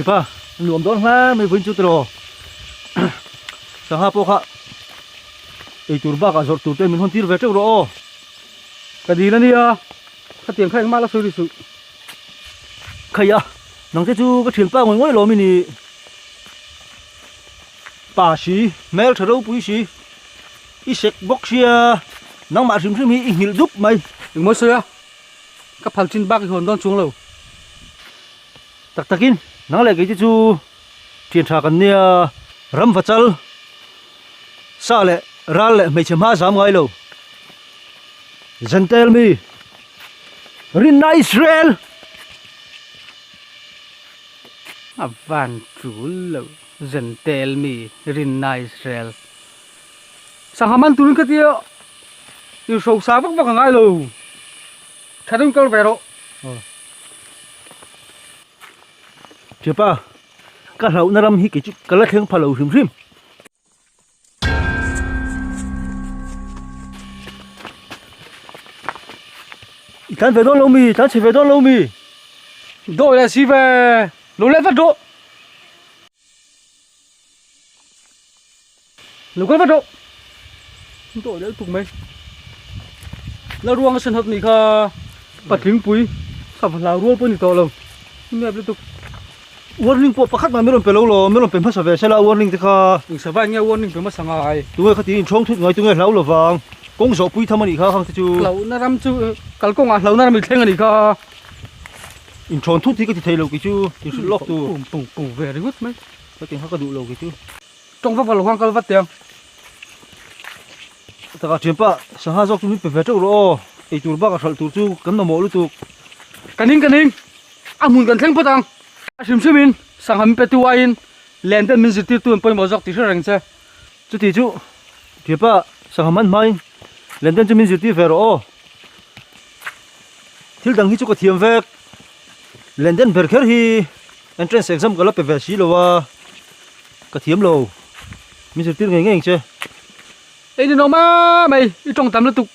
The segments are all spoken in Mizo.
Kipa nuam dawn hle mai vawiin chu tiraw sangha pawh kha eitur bakah zawrh tur te min hawn tir ve teuh rawh aw. Ka dil ania khatiang kha engmah la sawi ri suh. Khaih a nang te chu ka thianpa ngawih ngawih lawm i ni. Pa si hmel tha ropui si i sek bawk sia nangmah hrim hrim hi i nghilh dup mai. Engmaw sawi a ka phal chin bak i hawn dawn chuang lo. Tak takin nang leh keite chu thian tha kan nia ram va chal sa leh ral leh hmeichhe hma zam ngai lo Gentile mi rinna Israel. A van tul lo Gentile mi rinna Israel sangha man turin ka tia inhrosa vak vak a ngai lo tha deuhin kal ve rawh. Chepa, ka hlauhna ram hi kei chu ka la thleng pha lo hrim hrim. I tlan ve dawn lo mi, tlan chhe ve dawn lo mi. Dawi leh si ve, lo let vat rawh. Lo kal vat rawh. Dawi leh lutuk mai. La ruang a sen hawt nih kha patlingpui sava hlau rual pawh a ni tawh lo. Nep lutuk. Warning pawh pakhat mah min rawn pe lo lo, min rawn pe hmasa ve sela warning te kha. Eng sava eng nge warning pe hmasa ngai? Tunge kha tiin inchhawng thut ngai tunge hlau lovang. Kawng zawh pui tham a nih kha khang te chu. Hlauhna ram chu kalkawngah hlauhna ram i thleng a nih kha. Inchhawn thut hi ka ti thei lo kei chu inhrilh lawk tur. Pung pung pung ve ringawt mai. Ka ti kha ka duh lo kei chu. Tawng vak vak lo khan kal vat teh ang. Takah thianpa sangha zawk chu min pe ve teuh rawh aw. Eitur bakah hralh tur chu kan mamawh lutuk. Ka ning ka ning. A hmun kan thleng phawt ang. A hrim hrim in sangha min pe tu aiin len ten min zirtir tu an pawimawh zawk tih hre reng che. Chuti chu thianpa sangha man hmain len ten chu min zirtir ve rawh aw. Thil dang hi chu ka thiam vek. Len den ber kher hi entrance exam ka la pe ve si lo a, ka thiam lo. Min zirtir ngei ngei ang che. Ei ni nawm a mai, i tawng tam lutuk.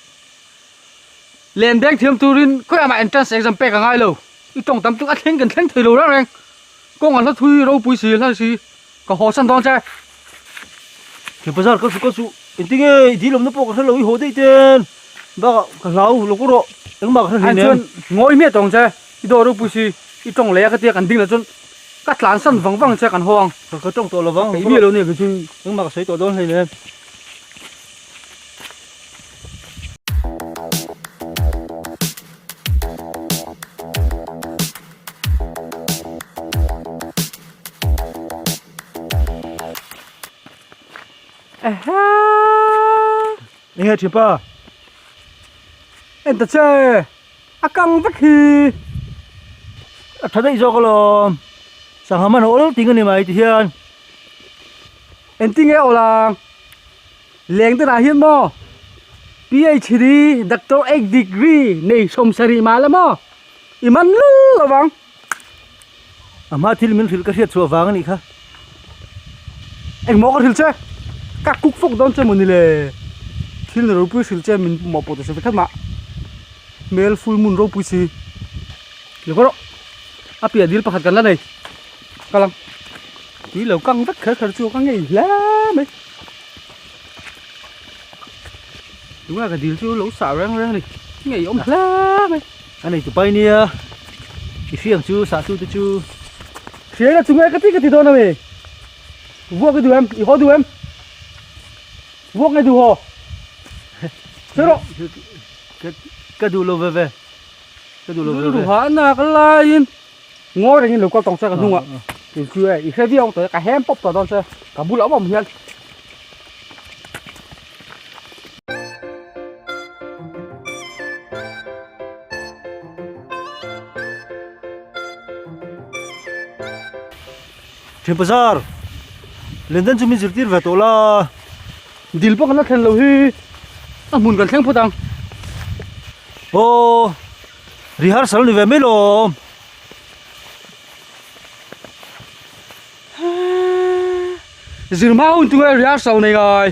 Len deng thiam turin khawiah mah entrance exam pek a ngai lo. I tawng tam tuk a thleng kan thleng thei lo reng reng. Kawng a hla thui ropui si hla si ka haw san dawn che. Thil bazar ka su ka su engtinge i dil awmna pawh ka hre lo i haw daih ten bakah ka hlau lo rawh engmah ka hre hlei nen. Ngawi hmiah tawng che i dawr ropui si i tawng leh a ka tia kan ding lah chuan ka tlan san vang vang che kan haw ang. Ka tawng tawh lovang ka miah lo nia kei chu. Engmah ka sawi tawh dawn hlei nen. Enge thianpa? En ta che! A kang vek hi! A tha daih zawk alawm. Sangha man a awl ting a ni mai ti hian. Engtin nge awl ang? Leng te lah hian maw PhD Doctor eight degree nei sawmsarih mah la maw i man lul lo vang. A hma thil min hrilh ka hriat chhuah vang a nih kha. Engmaw ka hrilh che? Ka kuk fawk dawn che maw ni le? Thil na ropui hrilh che min mawhpawh ta si vekhat mah. Hmel full moon ropui si. Lo ka rawh. A piah dil pakhat kan la nei. Kal ang. Tui lo kang vek kher kher chu ka ngei hle mai. Tunga ka dil chu lo sah reng reng a ni. Ngei awm hle mai. A nei tupai nia. I hriang chu sah tu te chu. Hriang a chunga ka ti ka ti dawn a mi. Vuak i duh em? I haw duh em? Vuak nge duh haw? Sawi rawh. Ka duh lo ve ve. Ka duh lo ve ve. Duh ha na ka laiin. Ngawi rengin lo kal tawng che ka hnungah. Kei chu e, i hre viau ang tawh e, ka hem pawp tawh dawn che, ka bulah awm awm hian. Thian bazar, Lenden chu min zirtir ve tawh la. Dil pawh kan la thlen lo hi, a hmun kan thleng phawt ang. Aw. Rehearsal ni ve mai lo. Zir hma hun tunge rehearsal nei ngai.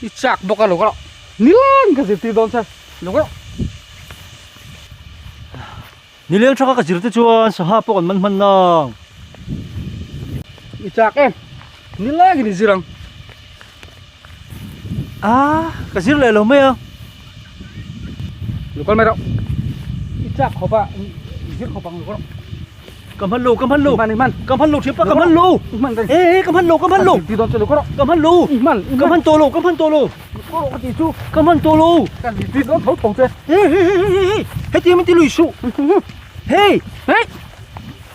I chak bawk a lo ka nileng ka zirtir dawn che lo ka. Nileng thaka ka zir te chuan sangha pawh kan man hman nang. I chak em? Ni lengin i zir ang. A, ka zir leh lo mai a. Lu kal mai rawh. I chak khawp a, i zir khawp ang lu rawh. Ka hman lo, ka hman lo. I hman, i hman. Ka hman lo thiam pa, ka hman lo. I hman reng. E, e, ka hman lo, ka hman lo. Ka zir dawn che lu rawh. Ka hman lo. I hman, i Ka hman tawh lo, ka hman tawh lo. Lu rawh ka tih chu. Ka hman tawh lo. Ka zir dawn tho tho che. He, he, he, he, he. Hetiang min ti lui suh. Hey! Hey!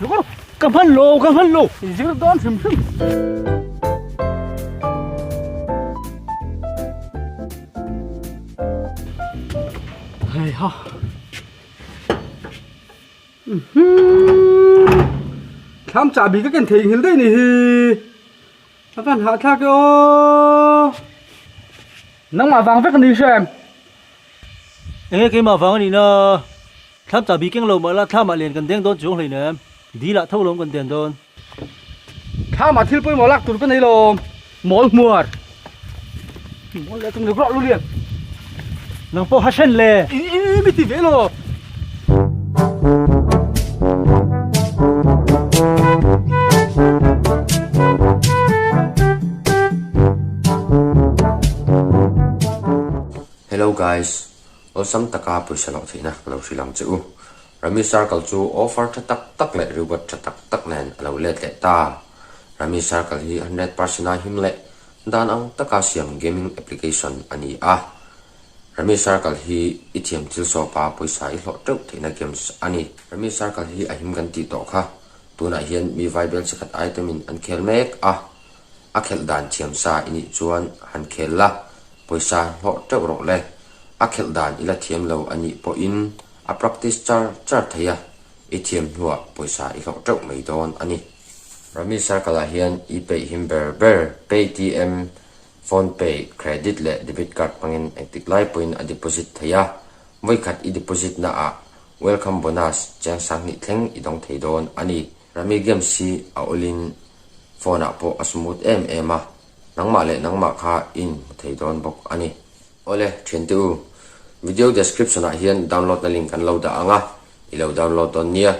Lu rawh. Ka hman lo, ka hman lo. I zir dawn hrim hrim. Hei ha. Thlam chahbi ka ken theihnghilh daih ni hi. A van hahthlak e aw. Nangmah vang vek a ni hre em? Enge keimah vang a nih na? Thlam chahbi keng lo mah la thlamah len kan deng dawn chuang hleinem. Dil ah tho lawm kan den dawn. Thlamah thil pawimawh lak tur ka nei lo. Mawl hmuar. Mawl leh chung rawh lulian. Nang pawh ha hren le. I i mi ti ve lo. Hello guys, awlsam taka pawisa loh theihna ka lo hrilh ang che u. Rami Circle chu offer tha tak tak leh reward tha tak tak nen a lo let leh ta. Rami Circle hi 100% a him leh dan ang taka siam gaming application a ni a. Rami Circle hi i thiam thil sawpa pawisa i hlawh teuh theihna games a ni. Rami Circle hi a him kan tih tawh kha tunah hian mi vaibel chikhat item in an khel mek a. A khelh dan thiam sa i nih chuan han khel la, pawisa hlawh teuh rawh le. A khelh dan i la thiam lo a nih pawhin a practice char char thei a, i thiam hnuah pawisa i hlawh teuh mai dawn a ni. Rami Circle ah hian i peih him ber ber Paytm, PhonePe, Credit leh Debit Card hmangin engtik lai pawhin a deposit thei a, vawikhat i deposit na ah Welcome Bonus cheng sanghnih thleng i dawng thei dawn a ni. Rami Games hi a awlin phone ah pawh a smooth em em a, nangmah leh nangmah kha i inhmu thei dawn bawk a ni. Awle, thiante u, video description ah hian download na link kan lo dah ang a, i lo download dawn nia.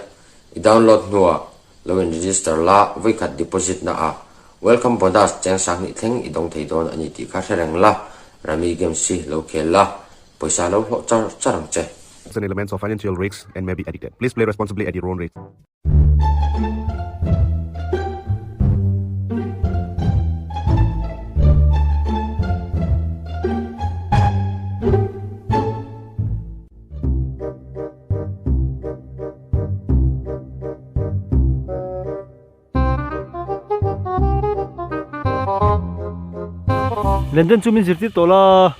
I download hnuah lo in register la, vawikhat deposit na ah welcome bonus cheng sanghnih thleng i dawng thei dawn a ni tih kha hre reng la, Rami Games hi lo khel la, pawisa lo hlawh char char ang che. Certain elements of financial risks and may be addicted. Please play responsibly at your own risk. Lenden chu min zirtir tawh la.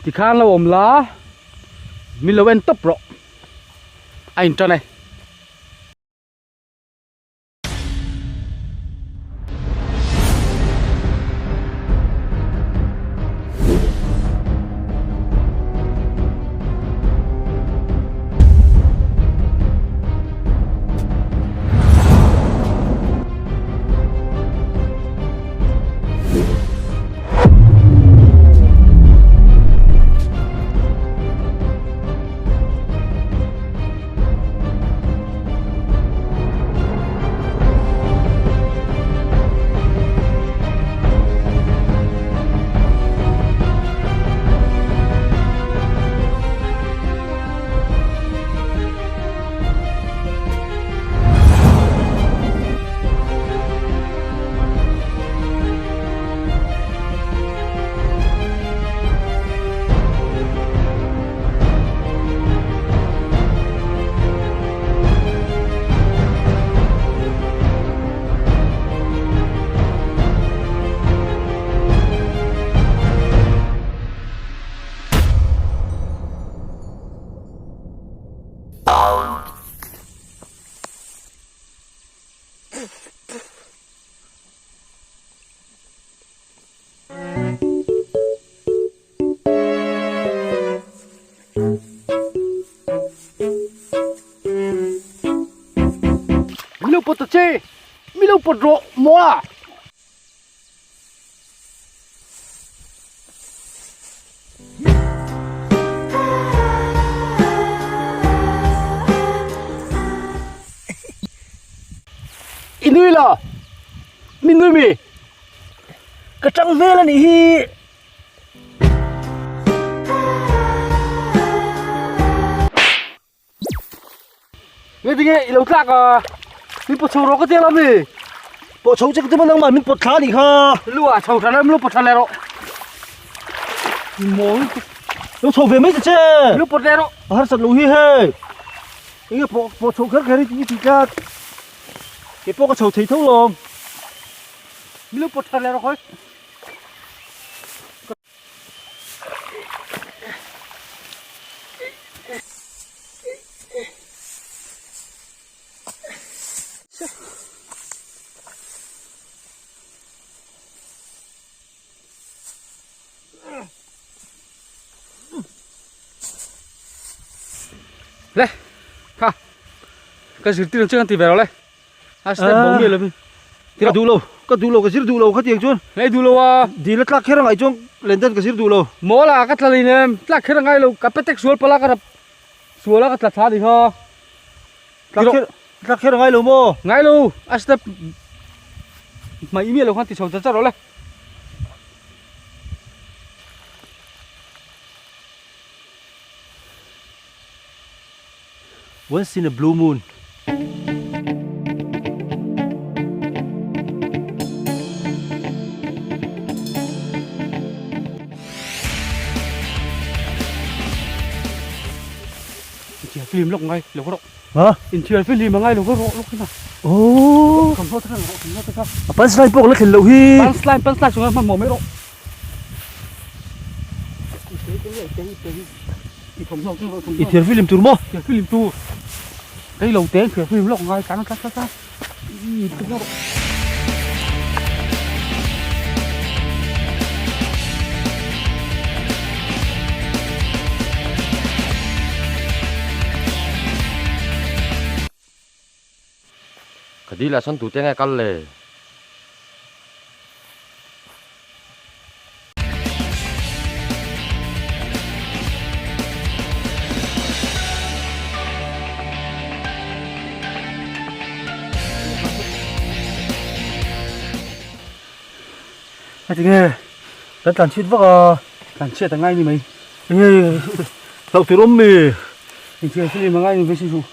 Tikhan lo awm la, min lo en tawp rawh. A intan e. Min lo pawt ta che! Min lo pawt rawh maw a! Nui la! Min nui mi? Ka tang hmel a nih hi! Nge tinge i lo tlak a? Min pawt chho rawh ka tia lo mi? Pawh chho che ka tum a nangmah min pawt thla a nih kha. Lu ah chho tha lo, lu pawt tha leh rawh. Mawl. Lo chho ve mai ta che. Lu pawt leh rawh. A harsat lo hi hei. Enge pawh pawh chho kher kher i ti tlat. Kei pawh ka chho thei tho lawm. Min lo pawt tha leh rawh khawi. Le kha ka zirtir ang che kan ti ve rawh le a step bo nge lovin ka duh lo ka duh lo ka zir duh lo khatiang chuan ngai duh lo a dil a tlak kher angai chuan len dan ka zir duh lo mawl a ka tla lei nem tlak kher angai lo ka petek sual pala ka rap sual a ka tla thla ni kha tlak kher tlak kher angai lo maw ngai lo a step hmai miah lo khan ti chho char char rawh le Once in a blue moon. Inthiar film lawk ngai lo rawh. Ha? Inthiar film a ngai lo rawh lawk hina. Oh. Thawmhnaw te kha rawh thawmhnaw te kha. A punchline pawh ka la thlen loh hi. Punchline punchline chunga hmanhmawh mai rawh. I thiar film tur maw? Thiar film tur. Kei lo te thiar film lawk ngai tlang tlang tlang. Ka dil ah sawn tute nge kal le? Heti nge kan tlan chhiat vak a. Tlan chhiat a ngai ni mai. Enge hlauh tur awm mi? Inthiar film a ngai ni ve si chu.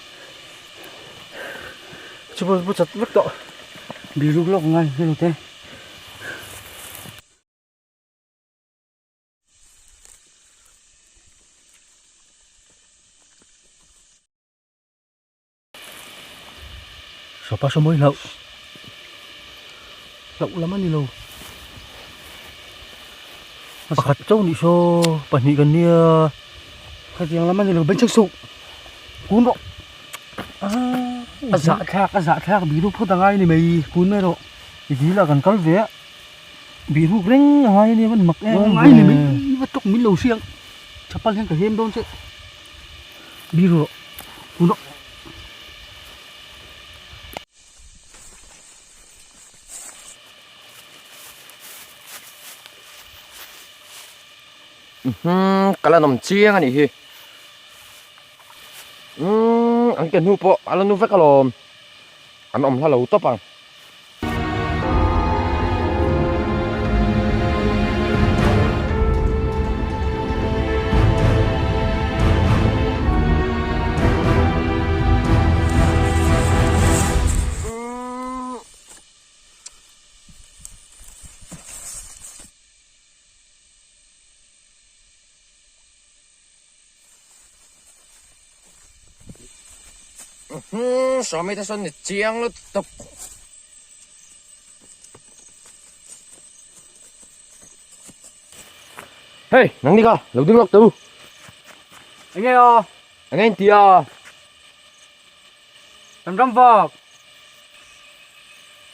Chu pawh chat vek tawh. Biruk lawk ngai helo te. Sawpa saw mawi hlauh. Hlauh lam a ni lo. Pakhat chauh nih saw pahnih kan nia. Khatiang lam a ni lo benchek suh. Kun rawh. A zah thlak a zah thlak bihruk phawt a ngai a ni mai kun mai rawh. I dil ah kan kal ve a bihruk reng a ngai a nia van mak em em ngai a ni mai va tawk min lo hriang chapal hian ka hem dawn che biru rawh kun rawh. Umm ka la nawm chiang a nih hi. Umm an ke hnu pawh a la nu vek alawm an awm hla lo tawp ang. Umm Swami te sawn ni chiang lutuk. Hey nang ni ka lo ding lawk teh u. Enge aw? Enge in ti a? Kan ram vak.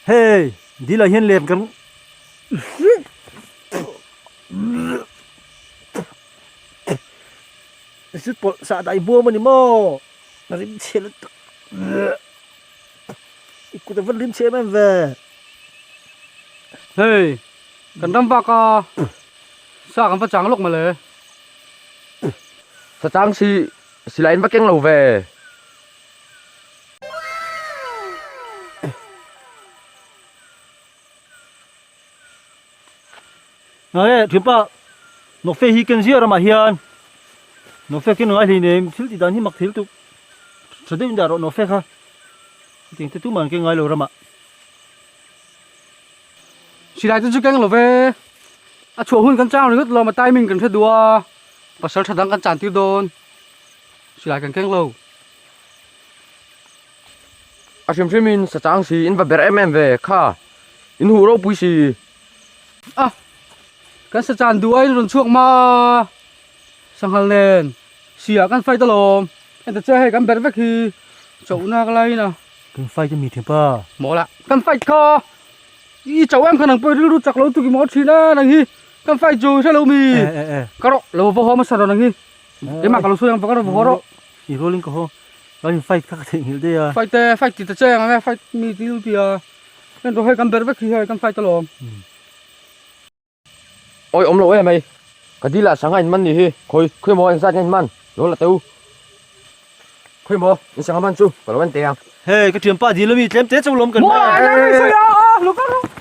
Hey dil ah hian len kan Zut pawlh sah dai buam a ni maw? A rim chhe lutuk. I kut a van rim chhe em em ve. Hei, kan ram vak a, sa kan va chang lawk mawle. Sa chang si, silai in va keng lo ve. Ngai thianpa nawhfe hi ken ziah ramah hian nawhfe ken ngai hleinem thil tih dan hi mak thil tuk tha deuhin dah rawh nawhfe kha hetiang te tumah an keng ngai lo ramah. Silai te chu keng lo ve a chhuah hun kan chang ringawt lo a timing kan hre duh a pasal tha dang kan chan tir dawn silai kan keng lo. A hrim hrimin sa chang si in va ber em em ve kha in huh ropui si. A kan sa chan duh a in rawn chhuak hma a sanghal nen sia kan fight alawm heta che hei kan ber vek hi chauhna ka lai in a. Kan fight a mi thiam pa. Maw lah kan fight kha i chauh em kha nang pawh i rilru chak lo tuk i maw thin a nang hi kan fight chu i hre lo mi ka rawh lo va haw hmasa rawh nang hi keimah ka lo sawi ang va ka rawh va haw rawh. I rualin ka haw kan in fight kha ka theihnghilh daih a. Fight e fight ti ta che ang e fight mi ti ti a. Heng rawh hei kan ber vek hi hei kan fight alawm. Awi awm lo em hei. Ka dil ah sangha in man ni hi. Khawi khawi maw engzat nge in man? Lo la teh u. Khawi maw in sangha man chu ka lo en teh ang. Hei ka thianpa dil ami tlem te chauh lawm kan man.